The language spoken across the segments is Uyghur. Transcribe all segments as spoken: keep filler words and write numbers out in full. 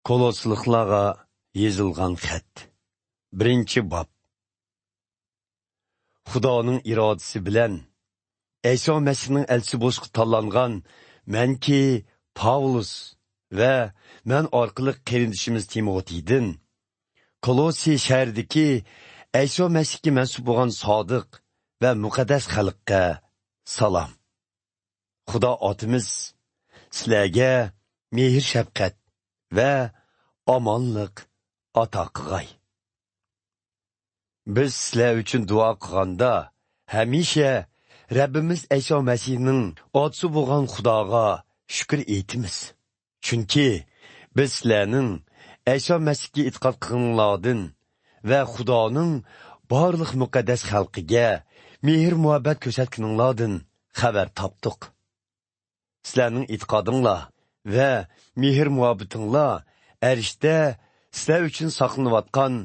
كولوسلۇقلارغا يېزىلغان خەت. بىرىنچى باب. خۇدانىڭ ئىرادىسى بىلەن ئەيسا مەسىھنىڭ ئەلچىسى بولۇشقا تاللانغان مەنكى پاۋلۇس ۋە مەن ئارقىلىق قېرىندىشىمىز تىموتېيدىن، كولوسى شەھىرىدىكى ئەيسا مەسىھكە مەنسۇپ بولغان سادىق ۋە مۇقەددەس خەلققە سالام. خۇدا ئاتىمىز سىلەرگە مېھىر-شەپقەت ۋە ئامانلىق ئاتا قىلغاي. بىز سىلەر ئۈچۈن دۇئا قىلغاندا، ھەمىشە رەببىمىز ئەيسا مەسىھنىڭ ئاتىسى بولغان خۇداغا شۈكۈر ئېيتىمىز. چۈنكى بىز سىلەرنىڭ ئەيسا مەسىھكە ئېتىقاد قىلغىنىڭلاردىن ۋە خۇدانىڭ بارلىق مۇقەددەس خەلقىگە مېھىر-مۇھەببەت كۆرسەتكىنىڭلاردىن خەۋەر تاپتۇق. سىلەرنىڭ ئېتىقادىڭلار ۋە مېھىر-مۇھەببىتىڭلار ئەرشتە سىلەر ئۈچۈن ساقلىنىۋاتقان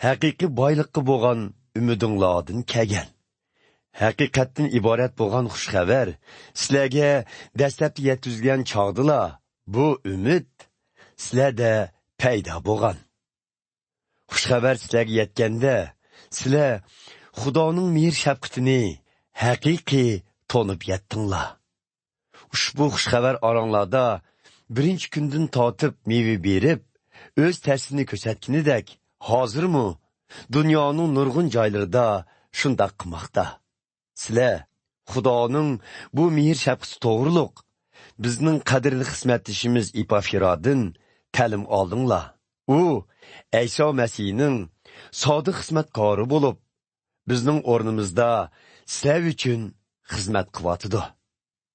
ھەقىقىي بايلىققا بولغان ئۈمىدىڭلاردىن كەلگەن. ھەقىقەتتىن ئىبارەت بولغان خۇش خەۋەر سىلەرگە دەسلەپتە يەتكۈزۈلگەن چاغدىلا، بۇ ئۈمىد سىلەردە پەيدا بولغان. خۇش خەۋەر سىلەرگە يەتكەندە، سىلەر خۇدانىڭ مېھىر-شەپقىتىنى ھەقىقىي تونۇپ يەتتىڭلار. ئۇشبۇ خۇش خەۋەر ئاراڭلاردا بىرىنچى كۈندىن تارتىپ مېۋە بېرىپ، ئۆز تەسىرىنى كۆرسەتكىنىدەك، ھازىرمۇ دۇنيانىڭ نۇرغۇن جايلىرىدا شۇنداق قىلماقتا. سىلەر خۇدانىڭ بۇ مېھىر-شەپقىتى توغرۇلۇق بىزنىڭ قەدىرلىك خىزمەتدىشىمىز ئېپافىرادىن تەلىم ئالدىڭلار. ئۇ ئەيسا مەسىھنىڭ سادىق خىزمەتكارى بولۇپ، بىزنىڭ ئورنىمىزدا سىلەر ئۈچۈن خىزمەت قىلىۋاتىدۇ.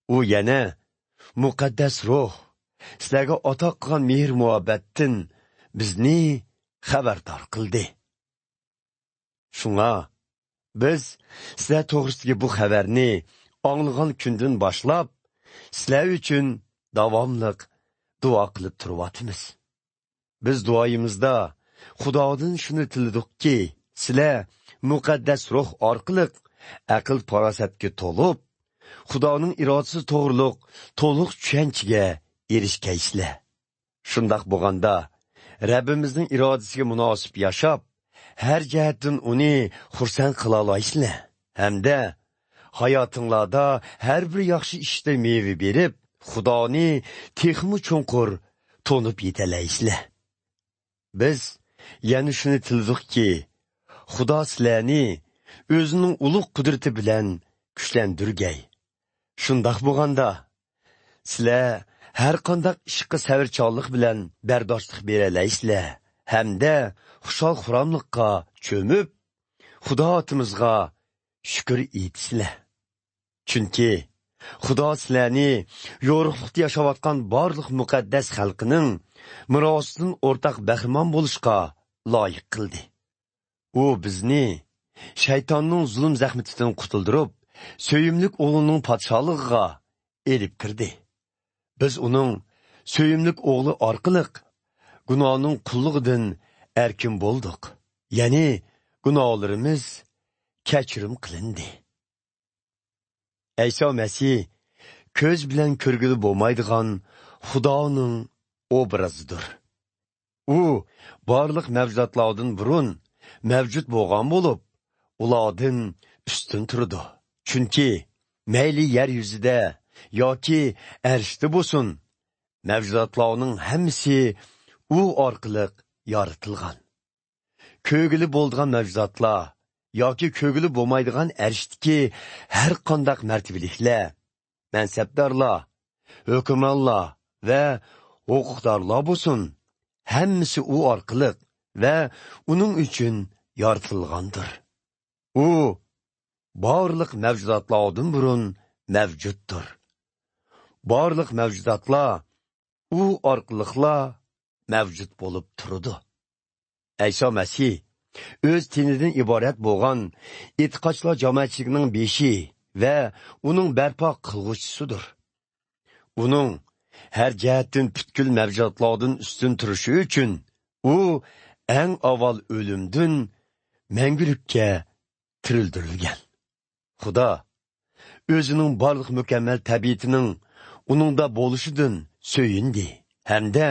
ئۇ يەنە مۇقەددەس روھ سىلەرگە ئاتا قىلغان مېھىر-مۇھەببەتتىن بىزنى خەۋەردار قىلدى. شۇڭا بىز سىلەر توغرىسىدىكى بۇ خەۋەرنى ئاڭلىغان كۈندىن باشلاپ، سىلەر ئۈچۈن داۋاملىق دۇئا قىلىپ تۇرۇۋاتىمىز. بىز دۇئايىمىزدا خۇدادىن شۇنى تىلىدۇقكى، سىلەر مۇقەددەس روھ ئارقىلىق ئەقىل-پاراسەتكە تولۇپ، خۇدانىڭ ئىرادىسى توغرۇلۇق تولۇق چۈشەنچىگە ئېرىشكەيسىلەر. شۇنداق بولغاندا، رەببىمىزنىڭ ئىرادىسىگە مۇناسىپ ياشاپ، ھەر جەھەتتىن ئۇنى خۇرسەن قىلالايسىلەر ھەمدە ھاياتىڭلاردا ھەر بىر ياخشى ئىشتا مېۋە بېرىپ، خۇدانى تېخىمۇ چوڭقۇر تونۇپ يېتەلەيسىلەر. بىز يەنە شۇنى تىلىدۇقكى، خۇدا سىلەرنى ئۆزىنىڭ ئۇلۇغ قۇدرىتى بىلەن كۈچلەندۈرگەي. شۇنداق بولغاندا، سىلەر ھەر قانداق ئىشقا سەۋرچانلىق بىلەن بەرداشلىق بېرەلەيسىلەر ھەمدە خۇشال-خۇراملىققا چۆمۈپ، خۇدا ئاتىمىزغا شۈكۈر ئېيتىسىلەر. چۈنكى خۇدا سىلەرنى يورۇقلۇقتا ياشاۋاتقان بارلىق مۇقەددەس خەلقىنىڭ مىراسىدىن ئورتاق بەھرىمەن بولۇشقا لايىق قىلدى. ئۇ بىزنى شەيتاننىڭ زۇلۇم زەخمىتىدىن قۇتۇلدۇرۇپ، سۆيۈملۈك ئوغلىنىڭ پادىشاھلىقىغا ئېلىپ كىردى. بىز ئۇنىڭ سۆيۈملۈك ئوغلى ئارقىلىق گۇناھنىڭ قۇللۇقىدىن ئەركىن بولدۇق. يەنى گۇناھلىرىمىز كەچۈرۈم قىلىندى. ئەيسا مەسىھ كۆز بىلەن كۆرگىلى بولمايدىغان خۇدانىڭ ئوبرازىدۇر. ئۇ بارلىق مەۋجۇداتلاردىن بۇرۇن مەۋجۇت بولغان بولۇپ، ئۇلاردىن ئۈستۈن تۇرىدۇ. چۈنكى مەيلى يەر يۈزىدە ياكى ئەرشتە بولسۇن، مەۋجۇداتلارنىڭ ھەممىسى ئۇ ئارقىلىق يارىتىلغان. كۆرگىلى بولىدىغان مەۋجۇداتلار ياكى كۆرگىلى بولمايدىغان ئەرشتىكى ھەر قانداق مەرتىۋىلىكلەر، مەنسەپدارلار، ھۆكۈمرانلار ۋە ھوقۇقدارلار بولسۇن، ھەممىسى ئۇ ئارقىلىق ۋە ئۇنىڭ ئۈچۈن يارىتىلغاندۇر. ئۇ بارلىق مەۋجۇداتلاردىن بۇرۇن مەۋجۇتتۇر. بارلىق مەۋجۇداتلار ئۇ ئارقىلىقلا مەۋجۇت بولۇپ تۇرىدۇ. ئەيسا مەسىھ ئۆز تېنىدىن ئىبارەت بولغان ئېتىقادچىلار جامائەتچىلىكىنىڭ بېشى ۋە ئۇنىڭ بەرپا قىلغۇچىسىدۇر. ئۇنىڭ ھەر جەھەتتىن پۈتكۈل مەۋجۇداتلاردىن ئۈستۈن تۇرۇشى ئۈچۈن، ئۇ ئەڭ ئاۋۋال ئۆلۈمدىن مەڭگۈلۈككە تىرىلدۈرۈلگەن. خۇدا ئۆزىنىڭ بارلىق مۇكەممەل تەبىئىتىنىڭ ئۇنىڭدا بولۇشىدىن سۆيۈندى ھەمدە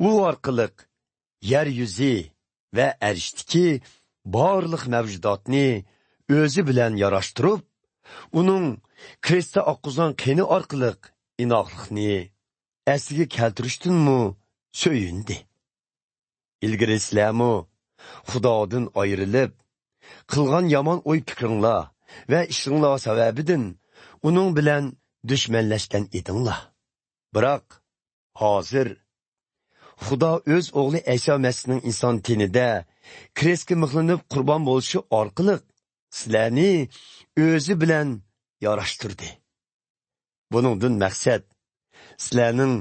ئۇ ئارقىلىق يەر يۈزى ۋە ئەرشتىكى بارلىق مەۋجۇداتنى ئۆزى بىلەن ياراشتۇرۇپ، ئۇنىڭ كرېستتا ئاققۇزغان قېنى ئارقىلىق ئىناقلىقنى ئەسلىگە كەلتۈرۈشتىنمۇ سۆيۈندى. ئىلگىرى سىلەرمۇ خۇدادىن ئايرىلىپ، قىلغان يامان ئوي پىكرىڭلار ۋە ئىشىڭلار سەۋەبىدىن ئۇنىڭ بىلەن دۈشمەنلەشكەن ئىدىڭلار. بىراق، ھازىر خۇدا ئۆز ئوغلى ئەيسا مەسىھنىڭ ئىنسان تېنىدە كرېستكە مىخلىنىپ قۇربان بولۇشى ئارقىلىق سىلەرنى ئۆزى بىلەن ياراشتۇردى. بۇنىڭدىن مەقسەت سىلەرنىڭ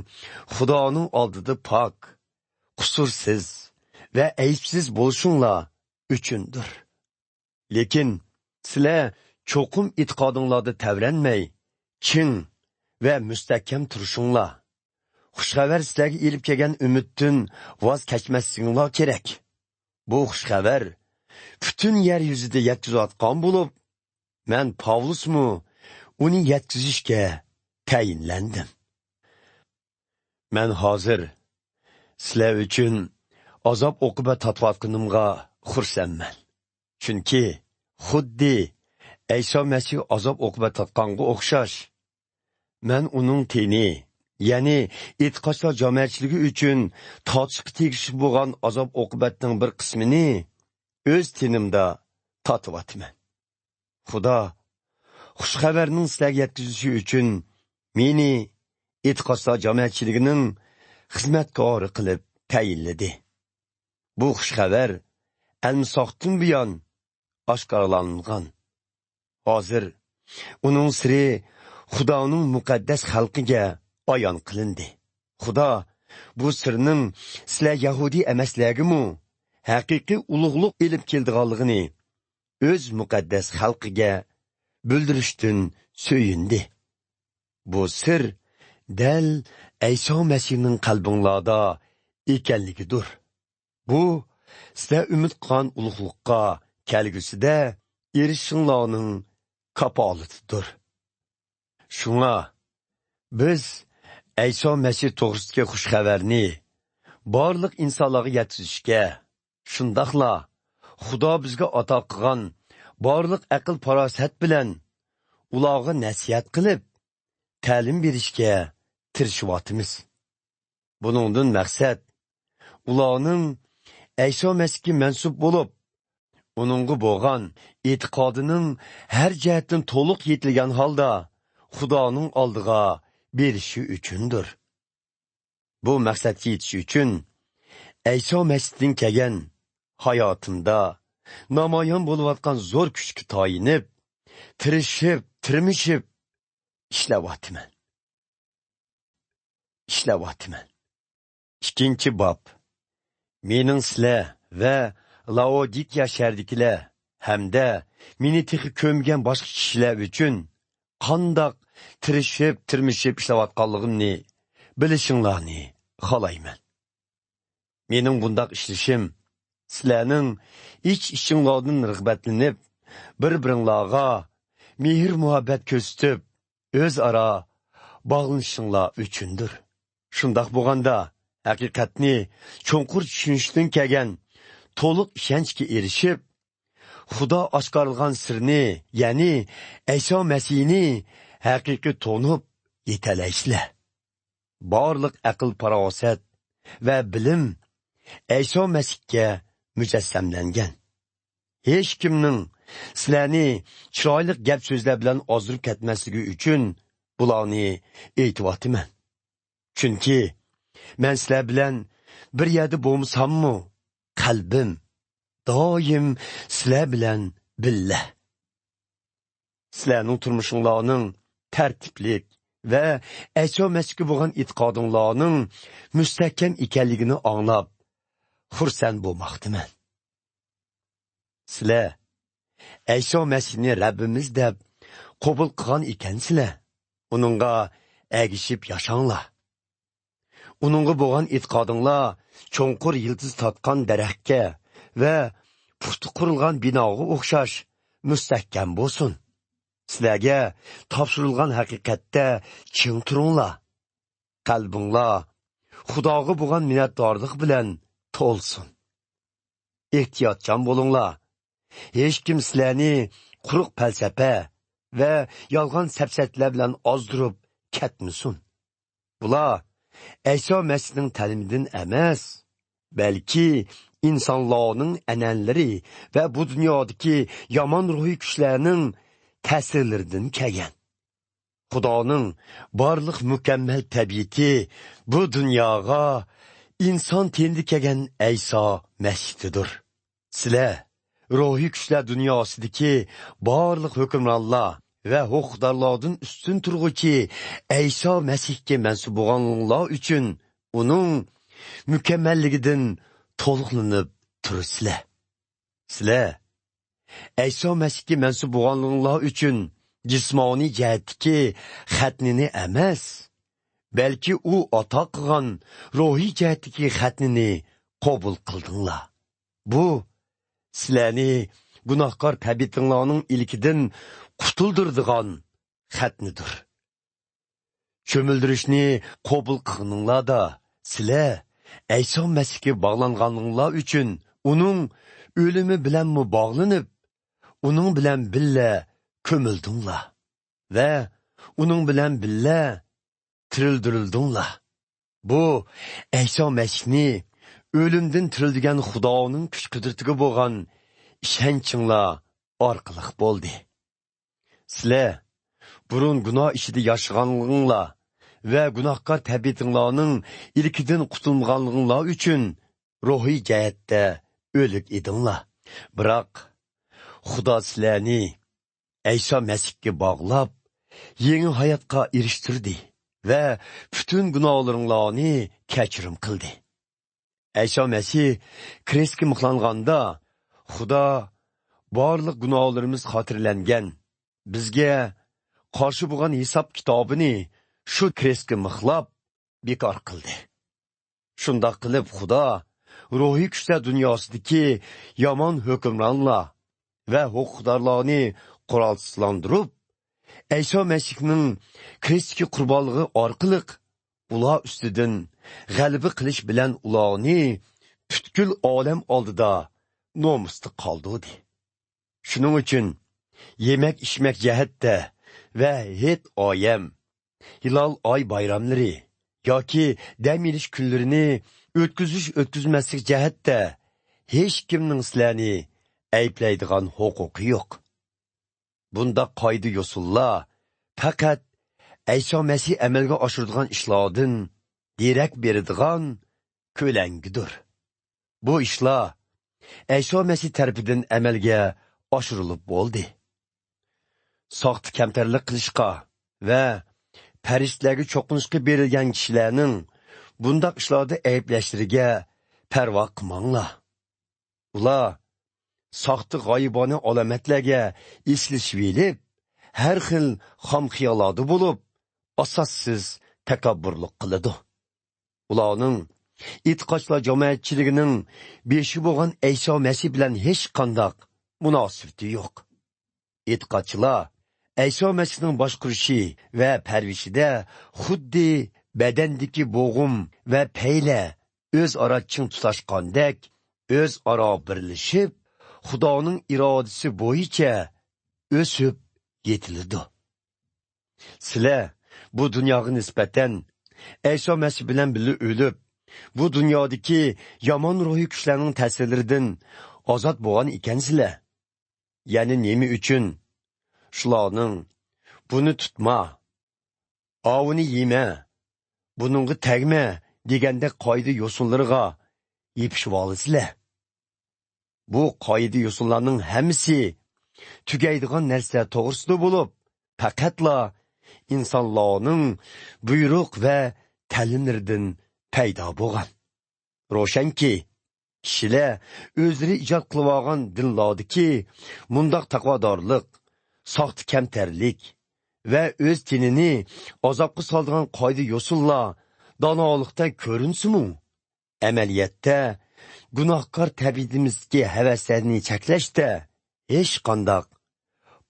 خۇدانىڭ ئالدىدا پاك، قۇسۇرسىز ۋە ئەيىبسىز بولۇشۇڭلار ئۈچۈندۇر. لېكىن سىلەر چوقۇم ئېتىقادىڭلاردا تەۋرەنمەي، چىڭ ۋە مۇستەھكەم تۇرۇشۇڭلار. خۇش خەۋەر سىلەرگە ئېلىپ كەلگەن ئۈمىدتىن ۋاز كەچمەسلىكىڭلار كېرەك. بۇ خۇش خەۋەر پۈتۈن يەر يۈزىدە يەتكۈزۈۋاتقان بولۇپ، مەن پاۋلۇسمۇ ئۇنى يەتكۈزۈشكە تەيىنلەندىم. مەن ھازىر سىلەر ئۈچۈن ئازاب-ئوقۇبەت تارتىۋاتقىنىمغا خۇرسەنمەن. چۈنكى خۇددى ئەيسا مەسىھ ئازاب-ئوقۇبەت تارتقانغا ئوخشاش، مەن ئۇنىڭ تېنى، يەنى ئېتىقادچىلار جامائەتچىلىكى ئۈچۈن تارتىشقا تېگىشلىك بولغان ئازاب-ئوقۇبەتنىڭ بىر قىسمىنى ئۆز تېنىمدا تارتىۋاتىمەن. خۇدا خۇش خەۋەرنىڭ سىلەرگە يەتكۈزۈلۈشى ئۈچۈن مېنى ئېتىقادچىلار جامائەتچىلىكىنىڭ خىزمەتكارى قىلىپ تەيىنلىدى. بۇ خۇش خەۋەر ئەلمىساقتىن بۇيان ئاشكارىلانغان. ھازىر ئۇنىڭ سىرى خۇدانىڭ مۇقەددەس خەلقىگە ئايان قىلىندى. خۇدا بۇ سىرنىڭ سىلەر يەھۇدىي ئەمەسلەرگىمۇ ھەقىقىي ئۇلۇغلۇق ئېلىپ كېلىدىغانلىقىنى ئۆز مۇقەددەس خەلقىگە بىلدۈرۈشتىن سۆيۈندى. بۇ سىر دەل ئەيسا مەسىھنىڭ قەلبىڭلاردا ئىكەنلىكىدۇر. بۇ سىلەر ئۈمىد قىلغان ئۇلۇغلۇققا كەلگۈسىدە ئېرىشىشىڭلارنىڭ كاپالىتىدۇر. شۇڭا بىز ئەيسا مەسىھ توغرىسىدىكى خۇش خەۋەرنى بارلىق ئىنسانلارغا يەتكۈزۈشكە، شۇنداقلا خۇدا بىزگە ئاتا قىلغان بارلىق ئەقىل-پاراسەت بىلەن ئۇلارغا نەسىھەت قىلىپ، تەلىم بېرىشكە تىرىشىۋاتىمىز. بۇنىڭدىن مەقسەت، ئۇلارنىڭ ئەيسا مەسىھكە مەنسۇپ بولۇپ، ئۇنىڭغا بولغان ئېتىقادىنىڭ ھەر جەھەتتىن تولۇق يېتىلگەن ھالدا خۇدانىڭ ئالدىغا بېرىشى ئۈچۈندۇر. بۇ مەقسەتكە يېتىش ئۈچۈن ئەيسا مەسىھتىن كەلگەن ھاياتىمدا نامايان بولۇۋاتقان زور كۈچكە تايىنىپ، تىرىشىپ، تىرمىشىپ ئىشلەۋاتىمەن. ئىشلەۋاتىمەن. ئىككىنچى باب. مېنىڭ سىلەر ۋە لاودىكىيە شەھىرىدىكىلەر ھەمدە مېنى تېخى كۆرمىگەن باشقا كىشىلەر ئۈچۈن قانداق تىرىشىپ، تىرمىشىپ ئىشلەۋاتقانلىقىمنى بىلىشىڭلارنى خالايمەن. مېنىڭ بۇنداق ئىشلىشىم سىلەرنىڭ ئىچ-ئىچىڭلاردىن رىغبەتلىنىپ، بىر-بىرىڭلارغا مېھىر-مۇھەببەت كۆرسىتىپ، ئۆزئارا باغلىنىشىڭلار ئۈچۈندۇر. شۇنداق بولغاندا، ھەقىقەتنى چوڭقۇر چۈشىنىشتىن كەلگەن تولۇق ئىشەنچكە ئېرىشىپ، خۇدا ئاشكارىلىغان سىرنى، يەنى ئەيسا مەسىھنى ھەقىقىي تونۇپ يېتەلەيسىلەر. بارلىق ئەقىل-پاراسەت ۋە بىلىم ئەيسا مەسىھكە مۇجەسسەملەنگەن. ھېچكىمنىڭ سىلەرنى چىرايلىق گەپ-سۆزلەر بىلەن ئازدۇرۇپ كەتمەسلىكى ئۈچۈن بۇلارنى ئېيتىۋاتىمەن. چۈنكى مەن سىلەر بىلەن بىر يەردە بولمىساممۇ، قەلبىم دائىم سىلەر بىلەن بىللە. سىلەرنىڭ تۇرمۇشۇڭلارنىڭ تەرتىپلىك ۋە ئەيسا مەسىھكە بولغان ئېتىقادىڭلارنىڭ مۇستەھكەم ئىكەنلىكىنى ئاڭلاپ، خۇرسەن بولماقتىمەن. سىلەر ئەيسا مەسىھنى رەببىمىز دەپ قوبۇل قىلغان ئىكەنسىلەر، ئۇنىڭغا ئەگىشىپ ياشاڭلار. ئۇنىڭغا بولغان ئېتىقادىڭلار چوڭقۇر يىلتىز تارتقان دەرەخكە ۋە پۇختا قۇرۇلغان بىناغا ئوخشاش مۇستەھكەم بولسۇن. سىلەرگە تاپشۇرۇلغان ھەقىقەتتە چىڭ تۇرۇڭلار. قەلبىڭلار خۇداغا بولغان مىننەتدارلىق بىلەن تولسۇن. ئېھتىياتچان بولۇڭلار. ھېچكىم سىلەرنى قۇرۇق پەلسەپە ۋە يالغان سەپسەتىلەر بىلەن ئازدۇرۇپ كەتمىسۇن. بۇلار ئەيسا مەسىھنىڭ تەلىمىدىن ئەمەس، بەلكى ئىنسانلارنىڭ ئەنئەنىلىرى ۋە بۇ دۇنيادىكى يامان روھىي كۈچلەرنىڭ تەسىرلىرىدىن كەلگەن. خۇدانىڭ بارلىق مۇكەممەل تەبىئىتى بۇ دۇنياغا ئىنسان تېنىدە كەلگەن ئەيسا مەسىھتىدۇر. سىلەر روھىي كۈچلەر دۇنياسىدىكى بارلىق ھۆكۈمرانلار ۋە ھوقۇقدارلاردىن ئۈستۈن تۇرغۇچى ئەيسا مەسىھكە مەنسۇپ بولغانلىقىڭلار ئۈچۈن ئۇنىڭ مۇكەممەللىكىدىن تولۇقلىنىپ تۇرىسىلەر. سىلەر ئەيسا مەسىھكە مەنسۇپ بولغانلىقىڭلار ئۈچۈن جىسمانىي جەھەتتىكى خەتنىنى ئەمەس، بەلكى ئۇ ئاتا قىلغان روھىي جەھەتتىكى خەتنىنى قوبۇل قىلدىڭلار. بۇ سىلەرنى گۇناھكار تەبىئىتىڭلارنىڭ ئىلكىدىن قۇتۇلدۇرىدىغان خەتنىدۇر. چۆمۈلدۈرۈشنى قوبۇل قىلغىنىڭلاردا، سىلەر ئەيسا مەسىھكە باغلانغانلىقىڭلار ئۈچۈن ئۇنىڭ ئۆلۈمى بىلەنمۇ باغلىنىپ، ئۇنىڭ بىلەن بىللە كۆمۈلدۈڭلار ۋە ئۇنىڭ بىلەن بىللە تىرىلدۈرۈلدۈڭلار. بۇ ئەيسا مەسىھنى ئۆلۈمدىن تىرىلدۈرگەن خۇدانىڭ كۈچ-قۇدرىتىگە بولغان ئىشەنچىڭلار ئارقىلىق بولدى. سىلەر بۇرۇن گۇناھ ئىچىدە ياشىغانلىقىڭلار ۋە گۇناھكار تەبىئىتىڭلارنىڭ ئىلكىدىن قۇتۇلمىغانلىقىڭلار ئۈچۈن روھىي جەھەتتە ئۆلۈك ئىدىڭلار. بىراق خۇدا سىلەرنى ئەيسا مەسىھكە باغلاپ، يېڭى ھاياتقا ئېرىشتۈردى ۋە پۈتۈن گۇناھلىرىڭلارنى كەچۈرۈم قىلدى. ئەيسا مەسىھ كرېستكە مىخلانغاندا، خۇدا بارلىق گۇناھلىرىمىز خاتىرىلەنگەن، بىزگە قارشى بولغان ھېساب كىتابىنى شۇ كرېستكە مىخلاپ بىكار قىلدى. شۇنداق قىلىپ خۇدا روھىي كۈچلەر دۇنياسىدىكى يامان ھۆكۈمرانلار ۋە ھوقۇقدارلارنى قورالسىزلاندۇرۇپ، ئەيسا مەسىھنىڭ كرېستتىكى قۇربانلىقى ئارقىلىق ئۇلار ئۈستىدىن غەلىبە قىلىش بىلەن ئۇلارنى پۈتكۈل ئالەم ئالدىدا نومۇستا قالدۇردى. شۇنىڭ ئۈچۈن يېمەك-ئىچمەك جەھەتتە ۋە ھېيت-ئايەم، ھىلال ئاي بايراملىرى ياكى دەم ئېلىش كۈنلىرىنى ئۆتكۈزۈش-ئۆتكۈزمەسلىك جەھەتتە ھېچكىمنىڭ سىلەرنى ئەيىبلەيدىغان ھوقۇقى يوق. بۇنداق قائىدە-يوسۇنلار پەقەت ئەيسا مەسىھ ئەمەلگە ئاشۇرىدىغان ئىشلاردىن دېرەك بېرىدىغان كۆلەڭگىدۇر. بۇ ئىشلار ئەيسا مەسىھ تەرىپىدىن ئەمەلگە ئاشۇرۇلۇپ بولدى. ساختا كەمتەرلىك قىلىشقا ۋە پەرىشتىلەرگە چوقۇنۇشقا بېرىلگەن كىشىلەرنىڭ بۇنداق ئىشلاردا ئەيىبلەشلىرىگە پەرۋا قىلماڭلار. ئۇلار ساختا غايىبانە ئالامەتلەرگە ئېسىلىشىۋېلىپ، ھەر خىل خام خىياللاردا بولۇپ، ئاساسسىز تەكەببۇرلۇق قىلىدۇ. ئۇلارنىڭ ئېتىقادچىلار جامائەتچىلىكىنىڭ بېشى بولغان ئەيسا مەسىھ بىلەن ھېچقانداق مۇناسىۋىتى يوق. ئېتىقادچىلار ئەيسا مەسىھنىڭ باشقۇرۇشى ۋە پەرۋىشىدە خۇددى بەدەندىكى بوغۇم ۋە پەيلە ئۆزئارا چىڭ تۇتاشقاندەك، ئۆزئارا بىرلىشىپ، خۇدانىڭ ئىرادىسى بويىچە ئۆسۈپ يېتىلىدۇ. سىلەر بۇ دۇنياغا نىسبەتەن ئەيسا مەسىھ بىلەن بىللە ئۆلۈپ، بۇ دۇنيادىكى يامان روھىي كۈچلەرنىڭ تەسىرلىرىدىن ئازاد بولغان ئىكەنسىلەر. يەنە نېمە ئۈچۈن شۇلارنىڭ «بۇنى تۇتما، ئاۋۇنى يېمە، بۇنىڭغا تەگمە» دېگەندەك قائىدە-يوسۇنلىرىغا يېپىشىۋالىسىلەر؟ بۇ قائىدە-يوسۇنلارنىڭ ھەممىسى تۈگەيدىغان نەرسىلەر توغرىسىدا بولۇپ، پەقەتلا ئىنسانلارنىڭ بۇيرۇق ۋە تەلىملىرىدىن پەيدا بولغان. روشەنكى، كىشىلەر ئۆزلىرى ئىجاد قىلىۋالغان دىنلاردىكى مۇنداق تەقۋادارلىق، ساختا كەمتەرلىك ۋە ئۆز تېنىنى ئازابقا سالىدىغان قائىدە-يوسۇنلار دانالىقتەك كۆرۈنسىمۇ، ئەمەلىيەتتە گۇناھكار تەبىئىتىمىزدىكى ھەۋەسلەرنى چەكلەشتە ھېچقانداق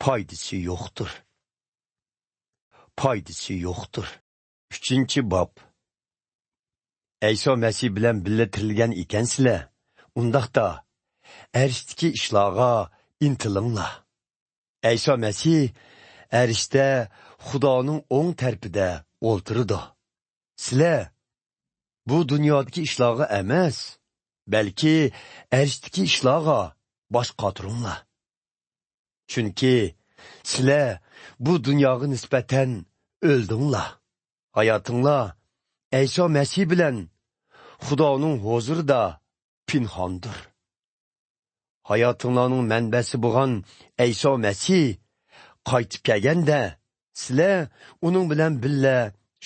پايدىسى يوقتۇر. پايدىسى يوقتۇر. ئۈچىنچى باب. ئەيسا مەسىھ بىلەن بىللە تىرىلگەن ئىكەنسىلەر، ئۇنداقتا ئەرشتىكى ئىشلارغا ئىنتىلىڭلار. ئەيسا مەسىھ ئەرشتە خۇدانىڭ ئوڭ تەرىپىدە ئولتۇرىدۇ. سىلەر بۇ دۇنيادىكى ئىشلارغا ئەمەس، بەلكى ئەرشتىكى ئىشلارغا باش قاتۇرۇڭلار. چۈنكى سىلەر بۇ دۇنياغا نىسبەتەن ئۆلدۈڭلار. ھاياتىڭلار ئەيسا مەسىھ بىلەن خۇدانىڭ ھۇزۇرىدا پىنھاندۇر. ھاياتىڭلارنىڭ مەنبەسى بولغان ئەيسا مەسىھ قايتىپ كەلگەندە، سىلەر ئۇنىڭ بىلەن بىللە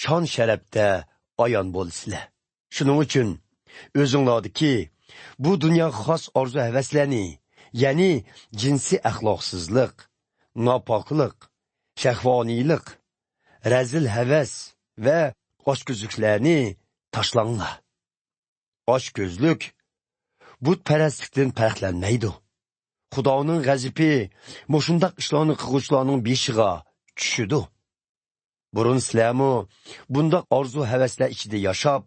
شان-شەرەپتە ئايان بولىسىلەر. شۇنىڭ ئۈچۈن ئۆزۈڭلاردىكى بۇ دۇنياغا خاس ئارزۇ-ھەۋەسلەرنى، يەنى جىنسىي ئەخلاقسىزلىق، ناپاكلىق، شەھۋانىيلىق، رەزىل ھەۋەس ۋە ئاچكۆزلۈكلەرنى تاشلاڭلار. ئاچكۆزلۈك بۇتپەرەسلىكتىن پەرقلەنمەيدۇ. خۇدانىڭ غەزىپى مۇشۇنداق ئىشلارنى قىلغۇچىلارنىڭ بېشىغا چۈشىدۇ. بۇرۇن سىلەرمۇ بۇنداق ئارزۇ-ھەۋەسلەر ئىچىدە ياشاپ،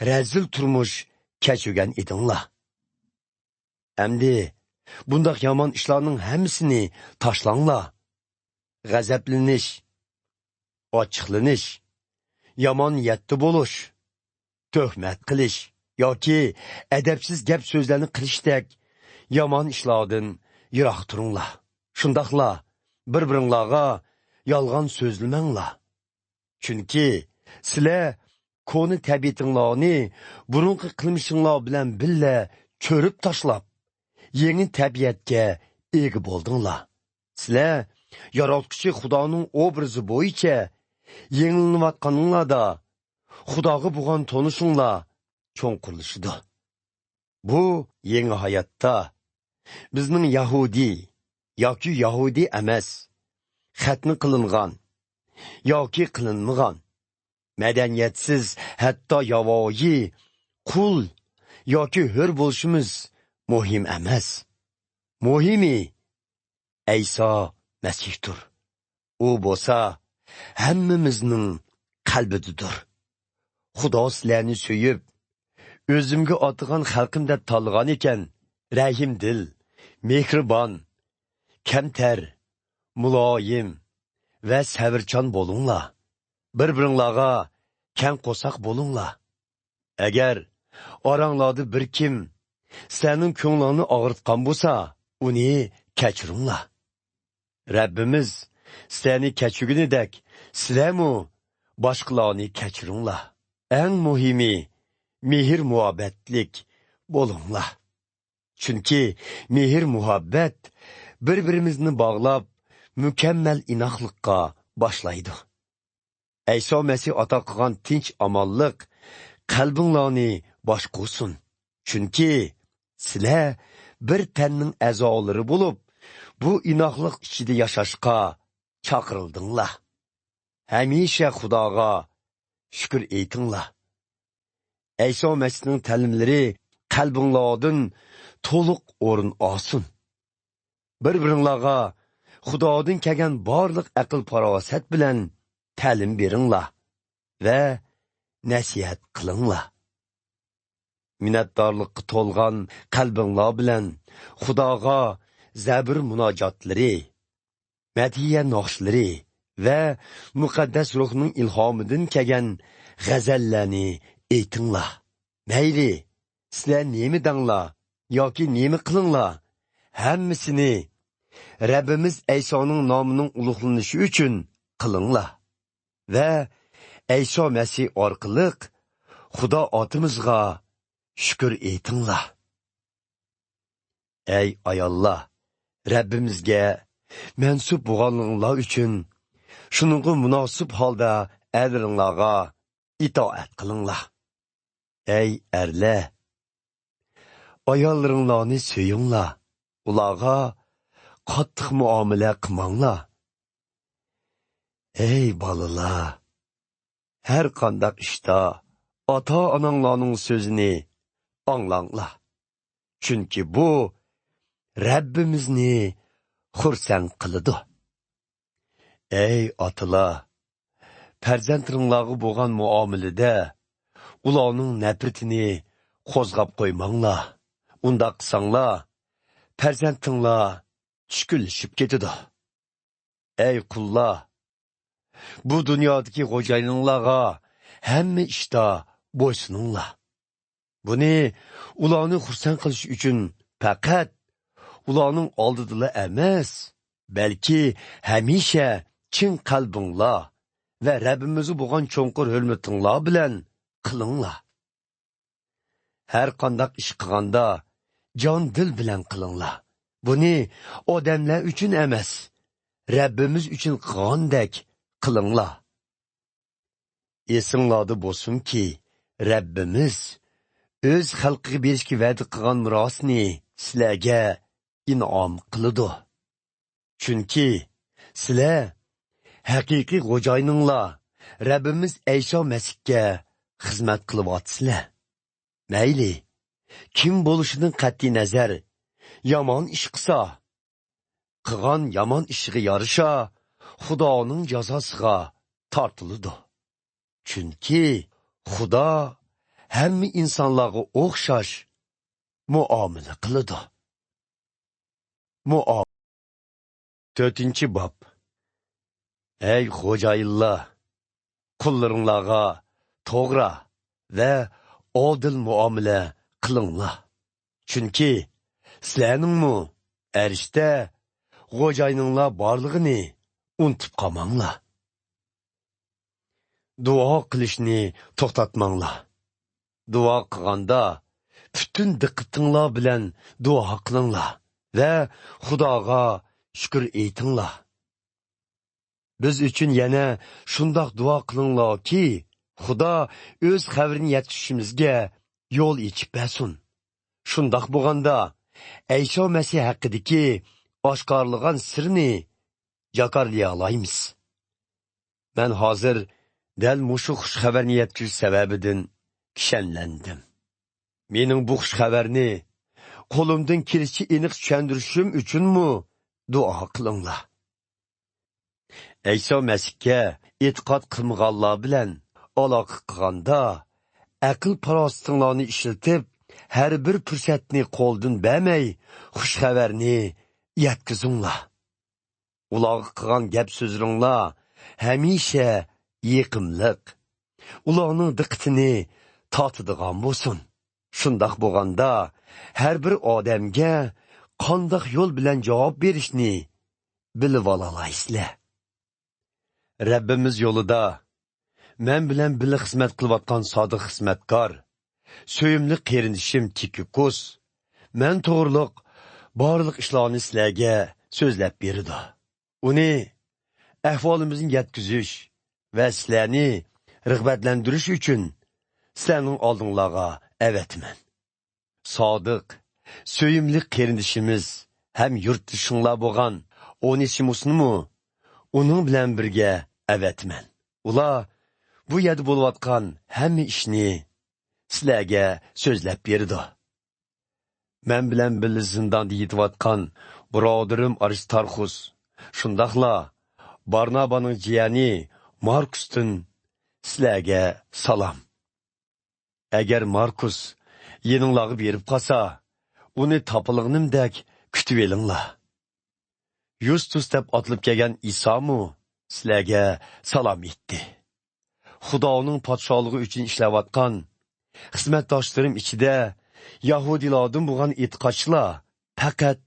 رەزىل تۇرمۇش كەچۈرگەن ئىدىڭلار. ئەمدى بۇنداق يامان ئىشلارنىڭ ھەممىسىنى تاشلاڭلار. غەزەپلىنىش، ئاچچىقلىنىش، يامان نىيەتتە بولۇش، تۆھمەت قىلىش ياكى ئەدەپسىز گەپ-سۆزلەرنى قىلىشتەك يامان ئىشلاردىن يىراق تۇرۇڭلار. شۇنداقلا بىر-بىرىڭلارغا يالغان سۆزلىمەڭلار. چۈنكى سىلەر كونا تەبىئىتىڭلارنى بۇرۇنقى قىلمىشىڭلار بىلەن بىللە چۆرۈپ تاشلاپ، يېڭى تەبىئەتكە ئىگە بولدۇڭلار. سىلەر ياراتقۇچى خۇدانىڭ ئوبرازى بويىچە يېڭىلىنىۋاتقانلىقىڭلاردا، خۇداغا بولغان تونۇشۇڭلار چوڭقۇرلىشىدۇ. بۇ يېڭى ھاياتتا بىزنىڭ يەھۇدىي ياكى يەھۇدىي ئەمەس، خەتنە قىلىنغان ياكى قىلىنمىغان، مەدەنىيەتسىز، ھەتتا ياۋايى، قۇل ياكى ھۆر بولۇشىمىز مۇھىم ئەمەس. مۇھىمى ئەيسا مەسىھتۇر. ئۇ بولسا ھەممىمىزنىڭ قەلبىدىدۇر. خۇدا سىلەرنى سۆيۈپ، ئۆزۈمگە ئاتىغان خەلقىم دەپ تاللىغان ئىكەن. رەھىمدىل، مېھرىبان، كەمتەر، مۇلايىم ۋە سەۋرچان بولۇڭلار. بىر-بىرىڭلارغا كەڭ قورساق بولۇڭلار. ئەگەر ئاراڭلاردا بىر كىم سىلەرنىڭ كۆڭلۈڭنى ئاغرىتقان بولسا، ئۇنى كەچۈرۈڭلار. رەببىمىز سىلەرنى كەچۈرگىنىدەك، سىلەرمۇ باشقىلارنى كەچۈرۈڭلار. ئەڭ مۇھىمى، مېھىر-مۇھەببەتلىك بولۇڭلار. چۈنكى مېھىر-مۇھەببەت بىر-بىرىمىزنى باغلاپ، مۇكەممەل ئىناقلىققا باشلايدۇ. ئەيسا مەسىھ ئاتا قىلغان تىنچ-ئامانلىق قەلبىڭلارنى باشقۇرسۇن. چۈنكى سىلەر بىر تەننىڭ ئەزالىرى بولۇپ، بۇ ئىناقلىق ئىچىدە ياشاشقا چاقىرىلدىڭلار. ھەمىشە خۇداغا شۈكۈر ئېيتىڭلار. ئەيسا مەسىھنىڭ تەلىملىرى قەلبىڭلاردىن تولۇق ئورۇن ئالسۇن. بىر-بىرىڭلارغا خۇدادىن كەلگەن بارلىق ئەقىل-پاراسەت بىلەن تەلىم بېرىڭلار ۋە نەسىھەت قىلىڭلار. مىننەتدارلىققا تولغان قەلبىڭلار بىلەن خۇداغا زەبۇر مۇناجاتلىرى، مەدھىيە ناخشىلىرى ۋە مۇقەددەس روھنىڭ ئىلھامىدىن كەلگەن غەزەللەرنى ئېيتىڭلار. مەيلى، سىلەر نېمە دەڭلار ياكى نېمە قىلىڭلار، ھەممىسىنى رەببىمىز ئەيسانىڭ نامىنىڭ ئۇلۇغلىنىشى ئۈچۈن قىلىڭلار ۋە ئەيسا مەسىھ ئارقىلىق خۇدا ئاتىمىزغا شۈكۈر ئېيتىڭلار. ئەي ئاياللار، رەببىمىزگە مەنسۇپ بولغانلىقىڭلار ئۈچۈن شۇنىڭغا مۇناسىپ ھالدا ئەرلىرىڭلارغا ئىتائەت قىلىڭلار. ئەي ئەرلەر، ئاياللىرىڭلارنى سۆيۈڭلار، ئۇلارغا قاتتىق مۇئامىلە قىلماڭلار. ئەي بالىلار، ھەر قانداق ئىشتا ئاتا-ئاناڭلارنىڭ سۆزىنى ئاڭلاڭلار. چۈنكى بۇ رەببىمىزنى خۇرسەن قىلىدۇ. ئەي ئاتىلار، پەرزەنتلىرىڭلارغا بولغان مۇئامىلىدە ئۇلارنىڭ نەپرىتىنى قوزغاپ قويماڭلار. ئۇنداق قىلساڭلار، پەرزەنتىڭلار چۈشكۈنلىشىپ كېتىدۇ. ئەي قۇللار، بۇ دۇنيادىكى خوجايىنىڭلارغا ھەممە ئىشتا بويسۇنۇڭلار. بۇنى ئۇلارنى خۇرسەن قىلىش ئۈچۈن پەقەت ئۇلارنىڭ ئالدىدىلا ئەمەس، بەلكى ھەمىشە چىن قەلبىڭلار ۋە رەببىمىزگە بولغان چوڭقۇر ھۆرمىتىڭلار بىلەن قىلىڭلار. ھەر قانداق ئىش قىلغاندا، جان-دىل بىلەن قىلىڭلار. بۇنى ئادەملەر ئۈچۈن ئەمەس، رەببىمىز ئۈچۈن قىلغاندەك قىلىڭلار. ئېسىڭلاردا بولسۇنكى، رەببىمىز ئۆز خەلقىگە بېرىشكە ۋەدە قىلغان مىراسنى سىلەرگە ئىنئام قىلىدۇ. چۈنكى سىلەر ھەقىقىي خوجايىنىڭلار، رەببىمىز ئەيسا مەسىھكە خىزمەت قىلىۋاتىسىلەر. مەيلى، كىم بولۇشىدىن قەتئىينەزەر، يامان ئىش قىلسا، قىلغان يامان ئىشىغا يارىشا خۇدانىڭ جازاسىغا تارتىلىدۇ. چۈنكى خۇدا ھەممە ئىنسانلارغا ئوخشاش مۇئامىلە قىلىدۇ. مۇئا-، تۆتىنچى باب. ئەي خوجايىنلار، قۇللىرىڭلارغا توغرا ۋە ئادىل مۇئامىلە قىلىڭلار. چۈنكى سىلەرنىڭمۇ ئەرشتە خوجايىنىڭلار بارلىقىنى ئۇنتۇپ قالماڭلار. دۇئا قىلىشنى توختاتماڭلار. دۇئا قىلغاندا، پۈتۈن دىققىتىڭلار بىلەن دۇئا قىلىڭلار ۋە خۇداغا شۈكۈر ئېيتىڭلار. بىز ئۈچۈن يەنە شۇنداق دۇئا قىلىڭلاركى، خۇدا ئۆز خەۋىرىنى يەتكۈزۈشىمىزگە يول ئېچىپ بەرسۇن. شۇنداق بولغاندا، ئەيسا مەسىھ ھەققىدىكى ئاشكارىلىغان سىرنى جاكارلىيالايمىز. مەن ھازىر دەل مۇشۇ خۇش خەۋەرنى يەتكۈزۈش سەۋەبىدىن كىشەنلەندىم. مېنىڭ بۇ خۇش خەۋەرنى قولۇمدىن كېلىشىچە ئېنىق چۈشەندۈرۈشۈم ئۈچۈنمۇ دۇئا قىلىڭلار. ئەيسا مەسىھكە ئېتىقاد قىلمىغانلار بىلەن ئالاقە قىلغاندا، ئەقىل-پاراسىتىڭلارنى ئىشلىتىپ، ھەر بىر پۇرسەتنى قولدىن بەرمەي، خۇش خەۋەرنى يەتكۈزۈڭلار. ئۇلارغا قىلغان گەپ-سۆزلىرىڭلار ھەمىشە يېقىملىق، ئۇلارنىڭ دىققىتىنى تارتىدىغان بولسۇن. شۇنداق بولغاندا، ھەر بىر ئادەمگە قانداق يول بىلەن جاۋاب بېرىشنى بىلىۋالالايسىلەر. رەببىمىز يولىدا مەن بىلەن بىللە خىزمەت قىلىۋاتقان سادىق خىزمەتكار، سۆيۈملۈك قېرىندىشىم تىكىكوس مەن توغرۇلۇق بارلىق ئىشلارنى سىلەرگە سۆزلەپ بېرىدۇ. ئۇنى ئەھۋالىمىزنى يەتكۈزۈش ۋە سىلەرنى رىغبەتلەندۈرۈش ئۈچۈن سىلەرنىڭ ئالدىڭلارغا ئەۋەتىمەن. سادىق، سۆيۈملۈك قېرىندىشىمىز ھەم يۇرتدىشىڭلار بولغان ئونېسىمۇسنىمۇ ئۇنىڭ بىلەن بىرگە ئەۋەتىمەن. ئۇلار بۇ يەردە بولۇۋاتقان ھەممە ئىشنى سىلەرگە سۆزلەپ بېرىدۇ. مەن بىلەن بىللە زىنداندا يېتىۋاتقان بۇرادىرىم ئارىستارخۇس، شۇنداقلا بارنابانىڭ جىيەنى ماركۇستىن سىلەرگە سالام. ئەگەر ماركۇس يېنىڭلارغا بېرىپ قالسا، ئۇنى تاپىلىغىنىمدەك كۈتۈۋېلىڭلار. يۇستۇس دەپ ئاتىلىپ كەلگەن ئىسامۇ سىلەرگە سالام ئېيتتى. خۇدانىڭ پادىشاھلىقى ئۈچۈن ئىشلەۋاتقان خىزمەتداشلىرىم ئىچىدە يەھۇدىيلاردىن بولغان ئېتىقادچىلار پەقەت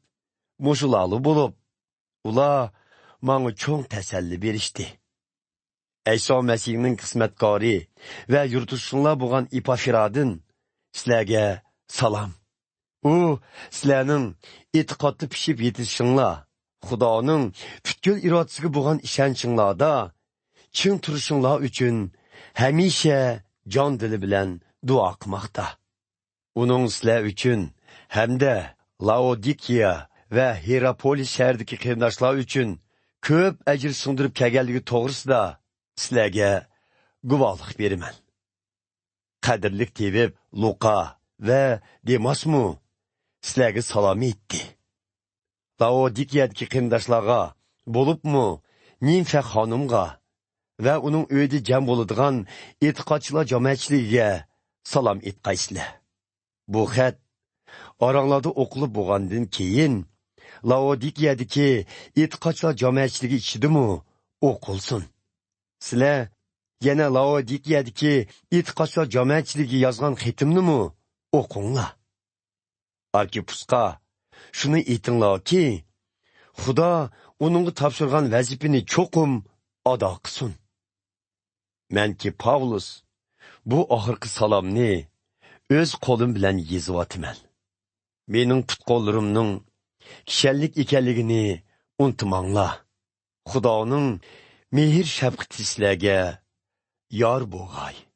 مۇشۇلارلا بولۇپ، ئۇلار ماڭا چوڭ تەسەللى بېرىشتى. ئەيسا مەسىھنىڭ خىزمەتكارى ۋە يۇرتدىشىڭلار بولغان ئېپافرادىن سىلەرگە سالام. ئۇ سىلەرنىڭ ئېتىقادتا پىشىپ يېتىلىشىڭلار، خۇدانىڭ پۈتكۈل ئىرادىسىگە بولغان ئىشەنچىڭلاردا چىڭ تۇرۇشۇڭلار ئۈچۈن ھەمىشە جان دىلى بىلەن دۇئا قىلماقتا. ئۇنىڭ سىلەر ئۈچۈن ھەمدە لاودىكىيە ۋە ھىراپولىس شەھىرىدىكى قېرىنداشلار ئۈچۈن كۆپ ئەجىر سىڭدۈرۈپ كەلگەنلىكى توغرىسىدا سىلەرگە گۇۋاھلىق بېرىمەن. قەدىرلىك تېۋىپ لۇقا ۋە دېماسمۇ سىلەرگە سالام ئېيتتى. لاودىكىيەدىكى قېرىنداشلارغا، بولۇپمۇ نىمفە خانىمغا ۋە ئۇنىڭ ئۆيىدە جەم بولىدىغان ئېتىقادچىلار جامائەتچىلىكىگە سالام ئېيتقايسىلەر. بۇ خەت ئاراڭلاردا ئوقۇلۇپ بولغاندىن كېيىن، لاودىكىيەدىكى ئېتىقادچىلار جامائەتچىلىكى ئىچىدىمۇ ئوقۇلسۇن. سىلەر يەنە لاودىكىيەدىكى ئېتىقادچىلار جامائەتچىلىكىگە يازغان خېتىمنىمۇ ئوقۇڭلار. ئاركىپپۇسقا شۇنى ئېيتىڭلاركى، خۇدا ئۇنىڭغا تاپشۇرغان ۋەزىپىنى چوقۇم ئادا قىلسۇن. مەنكى پاۋلۇس بۇ ئاخىرقى سالامنى ئۆز قولۇم بىلەن يېزىۋاتىمەن. مېنىڭ پۇت-قوللىرىمنىڭ كىشەنلىك ئىكەنلىكىنى ئۇنتۇماڭلار. خۇدانىڭ مېھىر-شەپقىتى سىلەرگە يار بولغاي.